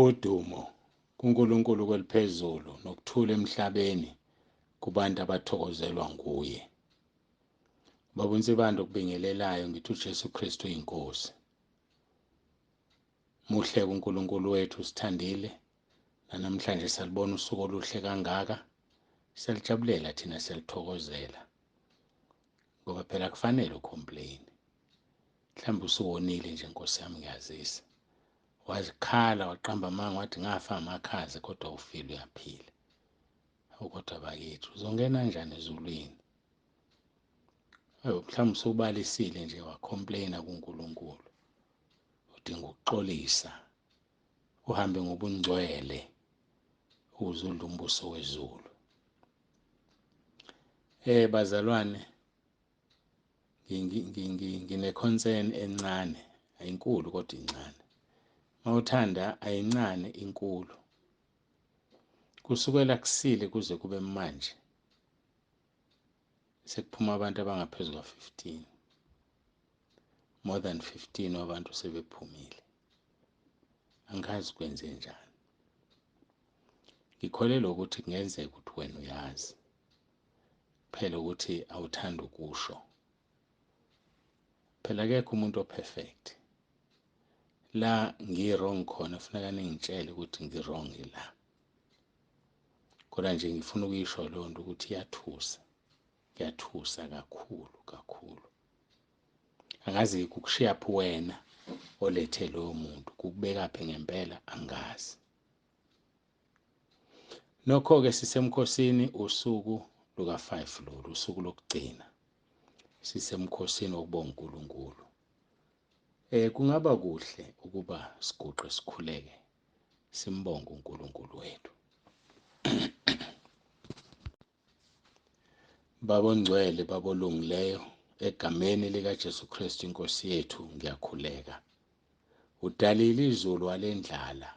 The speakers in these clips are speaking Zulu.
Udumo kuNkulunkulu kweliphezulu nokuthula emhlabeni kubantu abathokozelwa nguye. Baba uNsibande okubingelelayo ngithi uJesu Kristu uyinkosi. Muhle kuNkulunkulu wethu sithandile. Namhlanje salibona usuku oluhle kangaka. Siyalijabulela thina siyalithokozela. Ngoba phela kufanele ucomplain. Mhlawumbe usuwonile nje Nkosi yami ngiyazisa. Wazikhala waqamba amanga wathi ngafa amakhaza kodwa ufile uyaphila. Awu kodwa bakithi uzongena kanjani ezulwini? Awu mhlawumbe usubalisile nje wacomplaina kuNkulunkulu. Udinga ukuxolisa. Uhambe ngobungcwele ukuze udle umbuso wezulu. Bazalwane ngine concern encane, ayinkulu kodwa incane. Mawuthanda ayincane inkulu. Kusukela kusile kuze kube manje sekuphuma abantu abangaphezu kwa-15, more than 15 wabantu sebephumile. Angazi kwenze njani. Ngikholelwa ukuthi kungenzeka ukuthi wena uyazi phela ukuthi awuthanda ukusho. Phela akekho umuntu operfect. La ngi-wrong khona funeka ningitshele ukuthi ngi-wrong la. Kodwa nje ngifuna ukuyisho leyo nto ukuthi iyathusa. Kuyathusa kakhulu kakhulu. Angazi kukushiya phi wena olethe lowo muntu, kukubeka phi ngempela angazi. Nokho-ke sisemkhosini usuku luka-5 lolu, usuku lokugcina. Sisemkhosini wokubonga uNkulunkulu. Kungaba kuhle ukuba siguqe sikhuleke simbonge uNkulunkulu wethu. Baba ongcwele, Baba olungileyo, egameni likaJesu Kristu inkosi yethu ngiyakhuleka. Udalile izulu walendlala,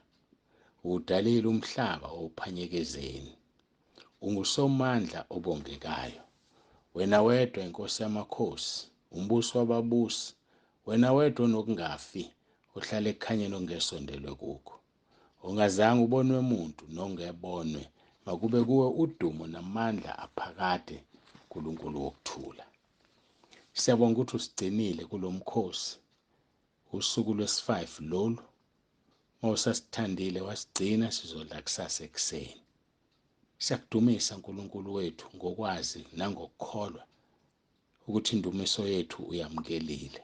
udalile umhlaba owuphanyekezeni. Ungusomandla obongekayo. Wena wedwa inkosi yamakhosi, umbusi wababusi, wena wedwa onokungafi, ohlala ekukhanyeni ongesondelwe kukho. Ongazange ubonwe muntu nongebonwe, makube kuwe udumo namandla aphakade, uNkulunkulu wokuthula. Siyabonga ukuthi usigcinile kulomkhosi, usuku lwesi-5 lolu. Mawusasithandile wasigcina sizodla kusasa ekuseni. Siyakudumisa uNkulunkulu wethu ngokwazi nangokukholwa ukuthi indumiso yethu uyamukelile.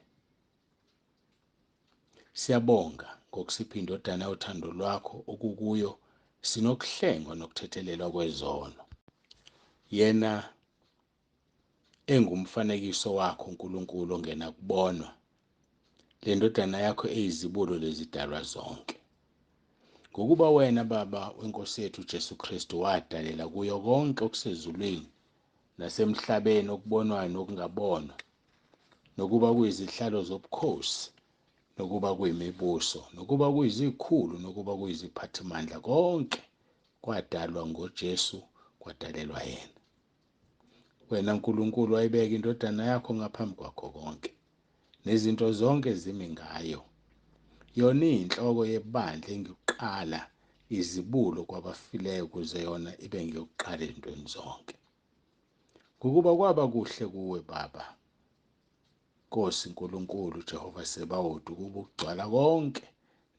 Siyabonga ngokusipha indodana yothando lwakho okukuyo sinokuhlengwa nokuthethelelwa kwezono. Yena engumfanekiso wakho uNkulunkulu ongena kubonwa, le ndodana yakho eyizibulo lezidalwa zonke. Ngokuba wena Baba wenkosi yethu Jesu Kristu wadalela kuyo konke okusezulwini nasemhlabeni okubonwayo nokungabonwa, nokuba kuyizihlalo zobukhosi, nokuba kuyimibuso, nokuba kuyizikhulu, nokuba kuyiziphathimandla, konke kwadalwa ngoJesu, kwadalelwa yena. Wena Nkulunkulu wayibeka indodana yakho ngaphambi kwakho konke, nezinto zonke zimi ngayo. Yona iyinhloko yebandla engiyokuqala izibulo kwabafileyo ukuze yona ibe ngeyokuqala ezintweni zonke. Ngokuba kwaba kuhle kuwe Baba, Nkosi Nkulunkulu Jehova Sebawoti, ukuba ukugcwala konke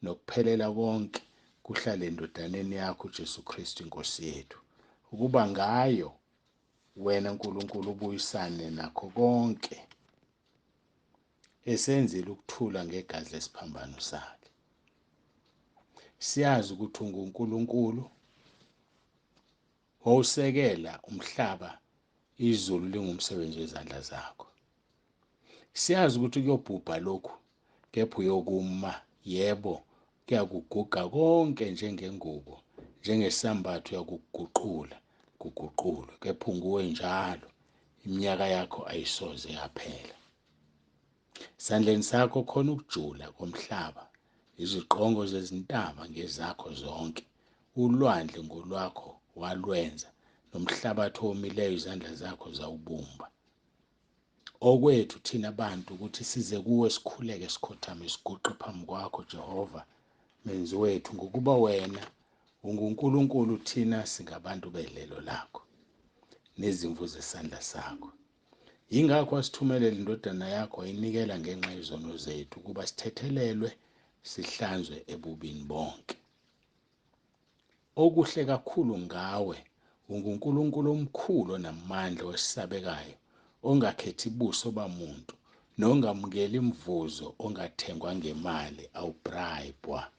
nokuphelela konke kuhlale endodaneni yakho uJesu Kristu inkosi yethu, ukuba ngayo wena Nkulunkulu ubuyisane nakho konke esenzile ukuthula ngegazi lesiphambano sakhe. Siyazi ukuthi unguNkulunkulu wawusekela umhlaba, izulu lingumsebenzi wezandla zakho. Siyazi ukuthi kuyobhubha lokhu, kepha uyokuma, yebo, kuyakuguga konke njengengubo, njengesambatho uyakuguqula, kuguqulwe, kepha unguwe njalo, iminyaka yakho ayisoze yaphela. Esandleni sakho khona ukujula komhlaba, iziqongo zezintaba ngezakho zonke, ulwandle ngolwakho walwenza, nomhlabathi owomileyo izandla zakho zawubumba. Okwethu thina bantu ukuthi size kuwe sikhuleke, sikhothame, siguqe phambi kwakho Jehova, Menzi wethu, ngokuba wena unguNkulunkulu, thina singabantu bedlelo lakho nezimvu zesandla sakho. Yingakho wasithumelela indodana yakho, wayinikela ngenxa yezono zethu, ukuba sithethelelwe, sihlanzwe ebubini bonke. Okuhle kakhulu ngawe, unguNkulunkulu omkhulu onamandla owesabekayo, ongakhethi buso bamuntu, nongamukeli mvuzo ongathengwa ngemali, awubribwa.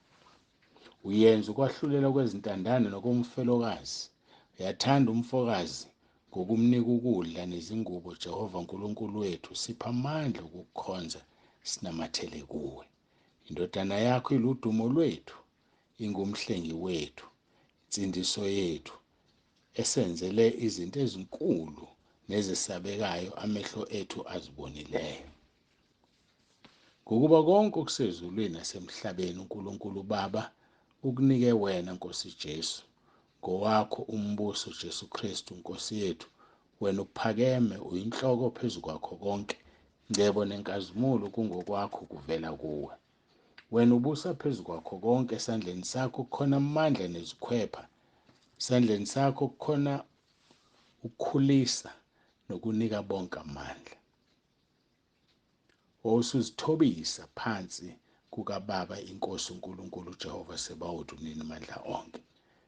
Uyenza ukwahlulela kwezintandane nokomfelokazi. Uyathanda umfokazi ngokumnika ukudla nezingubo. Jehova uNkulunkulu wethu, sipha amandla okukukhonza, sinamathele kuwe. Indodana yakho iludumo lwethu, ingumhlengi wethu, insindiso yethu, esenzele izinto ezinkulu nezesabekayo amehlo ethu azibonileyo. Ngokuba konke okusezulwini nasemhlabeni uNkulunkulu Baba ukunike wena, Nkosi Jesu. Ngowakho umbuso, Jesu Kristu, Nkosi yethu. Wena uphakeme, uyinhloko phezu kwakho konke. Ngcebo nenkazimulo kungokwakho, kuvela kuwe. Wena ubusa phezu kwakho konke, esandleni sakho kukhona amandla nezikhwepha. Esandleni sakho kukhona ukukhulisa nokunika bonke amandla. Wawusuzithobisa phansi kukaBaba iNkosi uNkulunkulu uJehova Sebawoti uMninimandla onke.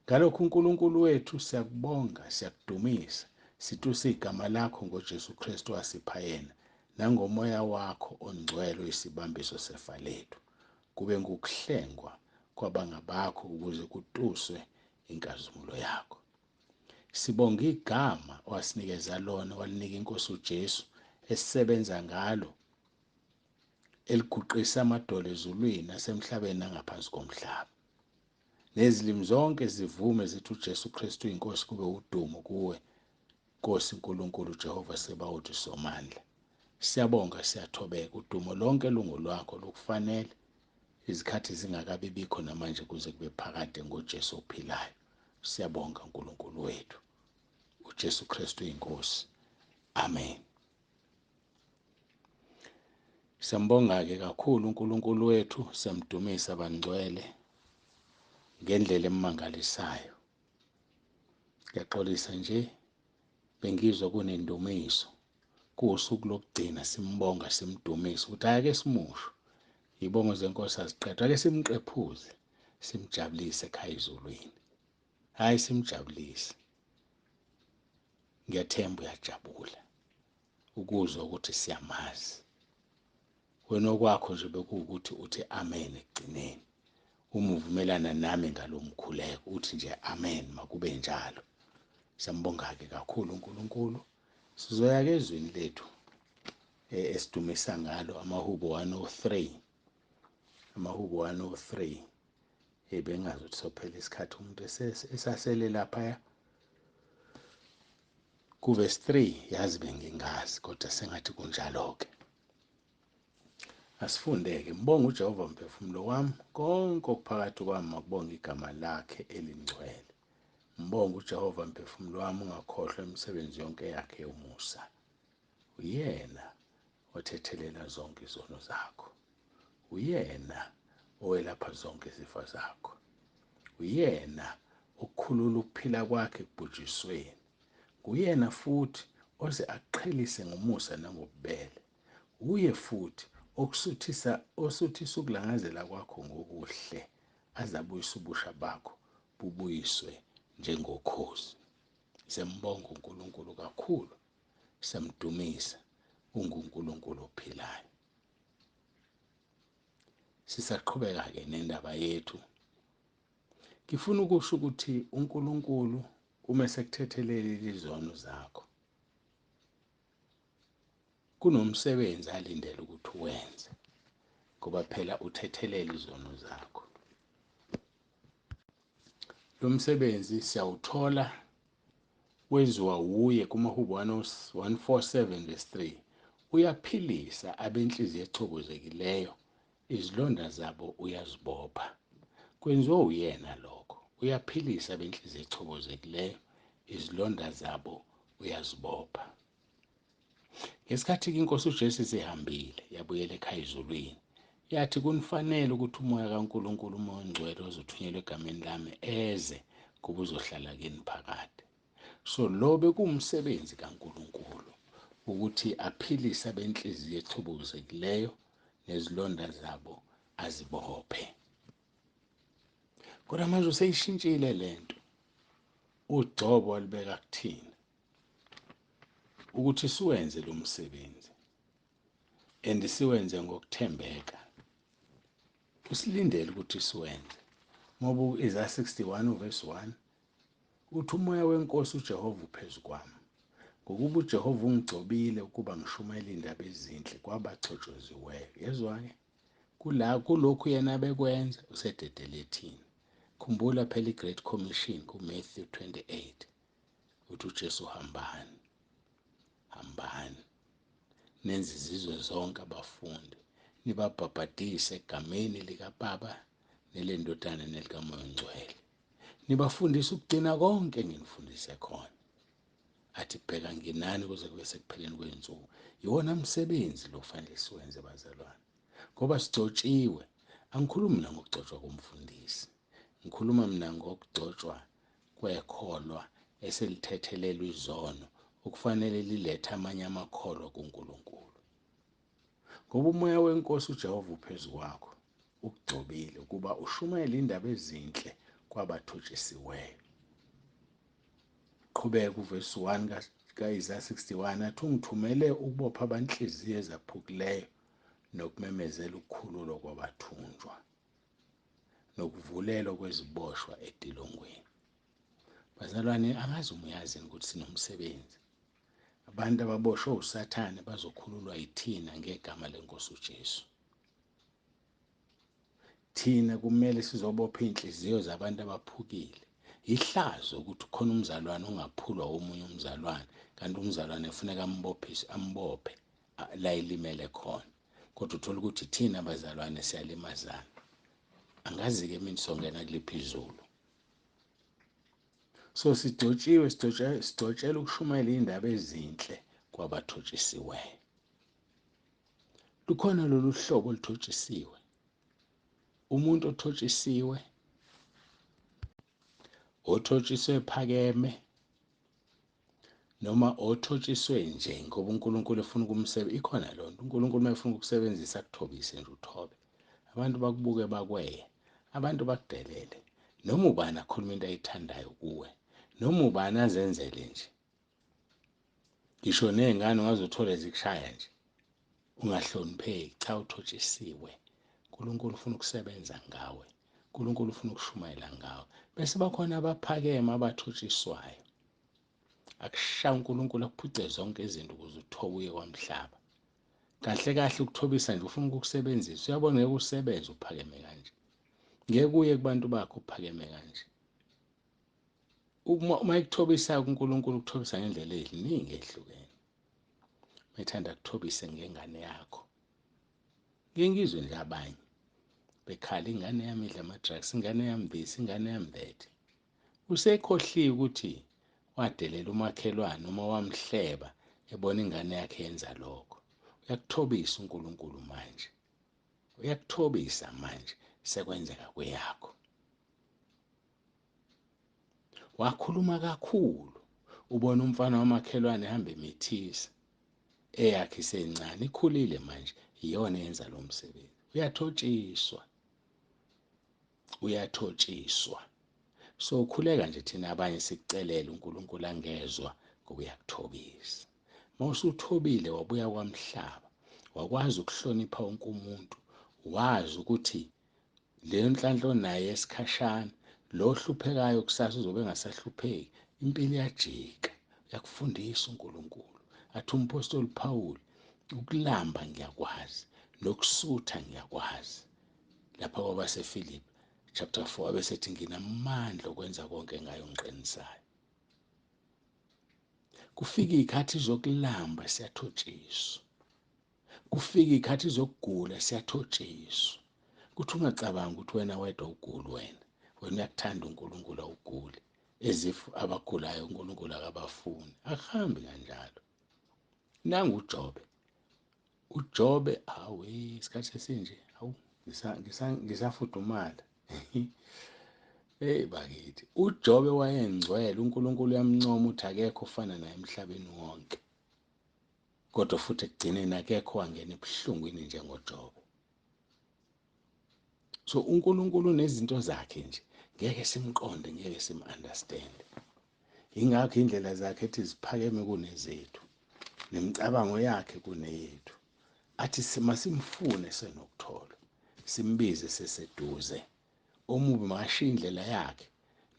Ngalokhu uNkulunkulu wethu siyakubonga, siyakudumisa, situsa igama lakho ngoJesu Kristu wasipha yena, nangomoya wakho ongcwele oyisibambiso sefa lethu. Kube ngukuhlengwa kwabangabakho ukuze kutuswe inkazimulo yakho. Sibonga igama owasinikeza lona, walinika iNkosi uJesu, esisebenza ngalo, eliguqisa amadolo ezulwini nasemhlabeni nangaphansi komhlaba. Nezilimi zonke zivume zithi uJesu Kristu uyinkosi, kube udumo kuwe Nkosi uNkulunkulu Jehova Sebawoti Somandla. Siyabonga, siyathobeka, udumo lonke lungolwakho, lukufanele izikhathi zingakabi bikho namanje kuze kube phakade ngoJesu ophilayo. Siyabonga uNkulunkulu wethu, uJesu Kristu uyinkosi. Amen. Siyambonga-ke kakhulu uNkulunkulu wethu, siyamdumisa bangcwele ngendlela emangalisayo. Ngiyaxolisa nje, bengizwa kunendumiso kuwusuku lokugcina simbonga simdumisa ukuthi ake simusho ibongo zenkosi aziqedwa, ake simqephuze simjabulise ekhaya ezulwini. Hayi, simjabulise. Ngiyathemba uyajabula ukuzwa ukuthi siyamazi. Wena okwakho nje bekuwukuthi uthi amen ekugcineni, uma uvumelana nami ngalomkhuleko uthi nje amen, makube njalo. Siyambonga-ke kakhulu uNkulunkulu. Sizoya-ke ezwini lethu esidumisa ngalo, amahubo 103. Amahubo 103. Bengazi ukuthi sophela isikhathi umuntu esasele laphaya kuvesi 3, yazi bengingazi, kodwa sengathi kunjalo-ke. Asifundeke. Mbonga uJehova mphefumulo wami, konke okuphakathi kwami makubonge igama lakhe elingcwele. Mbonga uJehova mphefumulo wami, ungakhohlwa imisebenzi yonke yakhe yomusa. Uyena othethelela zonke izono zakho. Uyena owelapha zonke izifo zakho. Uyena okukhulula ukuphila kwakhe ekubhujisweni. Nguyena futhi oze aqhelise ngomusa nangobubele. Uye futhi okusuthisa, osuthisa ukulangazela kwakho ngokuhle, azabuyisa ubusha bakho bubuyiswe njengokhozi. Siyambonga uNkulunkulu kakhulu, siyamdumisa, unguNkulunkulu ophilayo. Sisaqhubeka-ke nendaba yethu. Ngifuna ukusho ukuthi uNkulunkulu uma esekuthethelelile izono zakho, kunomsebenzi alindele ukuthi uwenze, ngoba phela uthethelele izono zakho. Lo msebenzi siyawuthola wenziwa wuye kumahubo 147 verse 3. Uyaphilisa abenhliziyo echobozekileyo, izilonda zabo uyazibopha. Kwenziwa uyena lokho. Uyaphilisa abenhliziyo echobozekileyo, izilonda zabo uyazibopha. Ngesikhathi-ke iNkosi uJesu isihambile yabuyela ekhaya ezulwini, Yathi kunifanele ukuthi umoya kaNkulunkulu, umoya ongcwele ozothunyelwa egameni lami eze kuba uzohlala kini phakade. So lo bekuwumsebenzi kaNkulunkulu ukuthi aphilise abenhliziyo echubuzekileyo nezilonda zabo azibophe. Kodwa manje useyishintshile lento, ugcobo walibeka kuthina ukuthi siwenze lo msebenzi and siwenze ngokuthembeka. Usilindele ukuthi siwenze ngoba u-Isaya 61 uverse 1 uthi umoya wenkosi uJehova uphezu kwami, ngokuba uJehova ungigcobile ukuba ngishumayele indaba ezinhle kwabachotshoziweyo. Yezwa-ke kula kulokhu yena abekwenza usededele thina. Khumbula phela i-Great Commission kuMatthew 28 uthi uJesu hambani, hambani nenze izizwe zonke abafundi, nibabhabhadise egameni likaBaba nelendodana nelikaMoya oNgcwele, nibafundise ukugcina konke enginifundise khona. Athi bheka nginani kuze kube sekupheleni kwey'nsuku. Iwona msebenzi lo kufanele siwenze bazalwane, ngoba sigcotshiwe. Angikhulumi mina ngokugcotshwa komfundisi, ngikhuluma mina ngokugcotshwa kwekholwa eselithethelelwa izono okufanele lilethe amanye amakholwa kuNkulunkulu. Ngoba umoya wenkosi uJehova uphezu kwakho, ukugcobile ukuba ushumayele indaba ezinhle kwabathotshisiweyo. Qhubeka uvesi 1 ka-Isaya 61 athi ungithumele ukubopha abanhliziyo ezaphukileyo nokumemezela ukukhululwa kwabathunjwa nokuvulelwa kweziboshwa etilongweni. Bazalwane, angazi uma uyazi ukuthi sinomsebenzi. Abantu ababoshwe uSathane bazokhululwa yithina ngegama lenkosi uJesu. Thina kumele sizobopha iy'nhliziyo zabantu abaphukile. Ihlazo ukuthi khona umzalwane ongaphulwa omunye umzalwane, kanti umzalwane kufuneka ambophise, ambophe la elimele khona. Kodwa uthola ukuthi thina bazalwane siyalimazana. Angazi-ke mina songena kuliphi izulu. So sigcotshiwe, sigcotshelwa ukushumayela iy'ndaba ezinhle kwabathotshisiweyo. Lukhona lolu hlobo oluthotshisiwe. Umuntu othotshisiwe, othotshiswe phakeme, noma othotshiswe nje ngoba uNkulunkulu efuna ukumsebenza. Ikhona loo nto, uNkulunkulu uma efuna ukukusebenzisa akuthobise nje uthobe. Abantu bakubuke bakweye, abantu bakudelele, noma ubani akhuluma into ayithandayo kuwe, noma ubani azenzele nje. Ngisho ney'ngane ungazothola zikushaya nje, ungahlonipheki. Cha, uthotshisiwe. uNkulunkulu ufuna ukusebenza ngawe, uNkulunkulu ufuna ukushumayela ngawe. Bese bakhona abaphakeme abathotshiswayo. Akushaya uNkulunkulu akuphuce zonke izinto ukuze uthobe uye kwamhlaba. Kahle kahle ukuthobisa nje ufuna ukukusebenzisa. Uyabona ngeke usebenze uphakeme kanje, ngeke uye kubantu bakho uphakeme kanje. Uma ekuthobisa uNkulunkulu ukuthobisa ngendlela eziningi ehlukene. Methanda kuthobise ngengane yakho. Ngike ngizwe nje abanye bekhala, ingane yami idla ama-drugs, ingane yami this, ingane yami that. Usekhohliwe ukuthi wadelela umakhelwane noma wamhleba ebona ingane yakhe yenza lokho. Uyakuthobisa uNkulunkulu manje, uyakuthobisa manje sekwenzeka kweyakho. Wakhuluma kakhulu, ubona umfana wamakhelwane ehamba emithisa, eyakhe isencane, ikhulile manje, iyona eyenza lo msebenzi. Uyathotshiswa, uyathotshiswa. So khuleka nje thina abanye sikucelele uNkulunkulu angezwa ngoba uyakuthobisa. Mawusuthobile wabuya kwamhlaba, wakwazi ukuhlonipha wonke umuntu, wazi ukuthi leyo nhlanhla onayo esikhashana, lo ohluphekayo kusasa uzobe engasahlupheki, impilo iyajika. Uyakufundisa uNkulunkulu. Athi umpostoli Paul, ukulamba ngiyakwazi nokusutha ngiyakwazi. Lapha kwabaseFilipi chapter 4 abesethi nginamandla okwenza konke ngayo ngiqinisayo. Kufika izikhathi zokulamba siyathotshiswa, kufika izikhathi zokugula siyathotshiswa. Kuthi ungacabanga ukuthi wena wedwa ugula, wena uyakuthanda uNkulunkulu awuguli, ezifo abagulayo uNkulunkulu akabafuni. Akuhambi kanjalo. Nangu uJobe, uJobe awu isikhathi esinje, awu Ngisafudumala. Hey bakithi, uJobe wayengcwele, uNkulunkulu uyamncoma uthi akekho ofana naye emhlabeni wonke. Kodwa futhi ekugcineni akekho wangena ebuhlungwini njengoJobe. So uNkulunkulu unezinto zakhe nje, ngeke simqonde, ngeke sim-understand. Ingakho indlela zakhe ethi ziphakeme kunezethu, nemicabango yakhe kuneyethu. Athi masimfune senokuthola, simbize seseduze. Omubi makashiye indlela yakhe,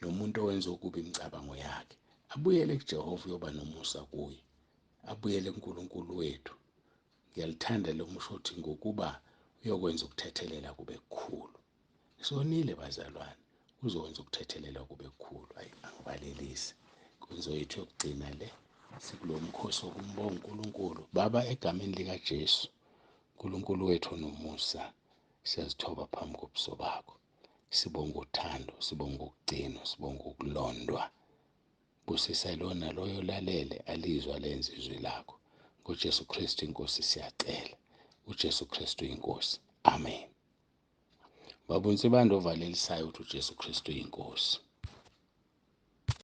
nomuntu owenza okubi imicabango yakhe. Abuyele kuJehova, uyoba nomusa kuye. Abuyele kuNkulunkulu wethu. Ngiyalithanda lo musho othi ngokuba uyokwenza ukuthethelela kube kukhulu. Sonile bazalwane, uzokwenza ukuthethelela kube kukhulu. Ayi, angivalelisi. Inkonzo yethu yokugcina le, sikulo mkhosi wokumbonga uNkulunkulu. Baba, egameni likaJesu, uNkulunkulu wethu onomusa, siyazithoba phambi kobuso bakho. Sibonga uthando, sibonga ukugcinwa, sibonga ukulondwa. Busisa lona loyo lalele alizwa lenze izwi lakho. NgoJesu Kristu inkosi siyacela. UJesu Kristu inkosi. Amen. Baba uNsibande ovalelisayo uthi uJesu Kristu inkosi.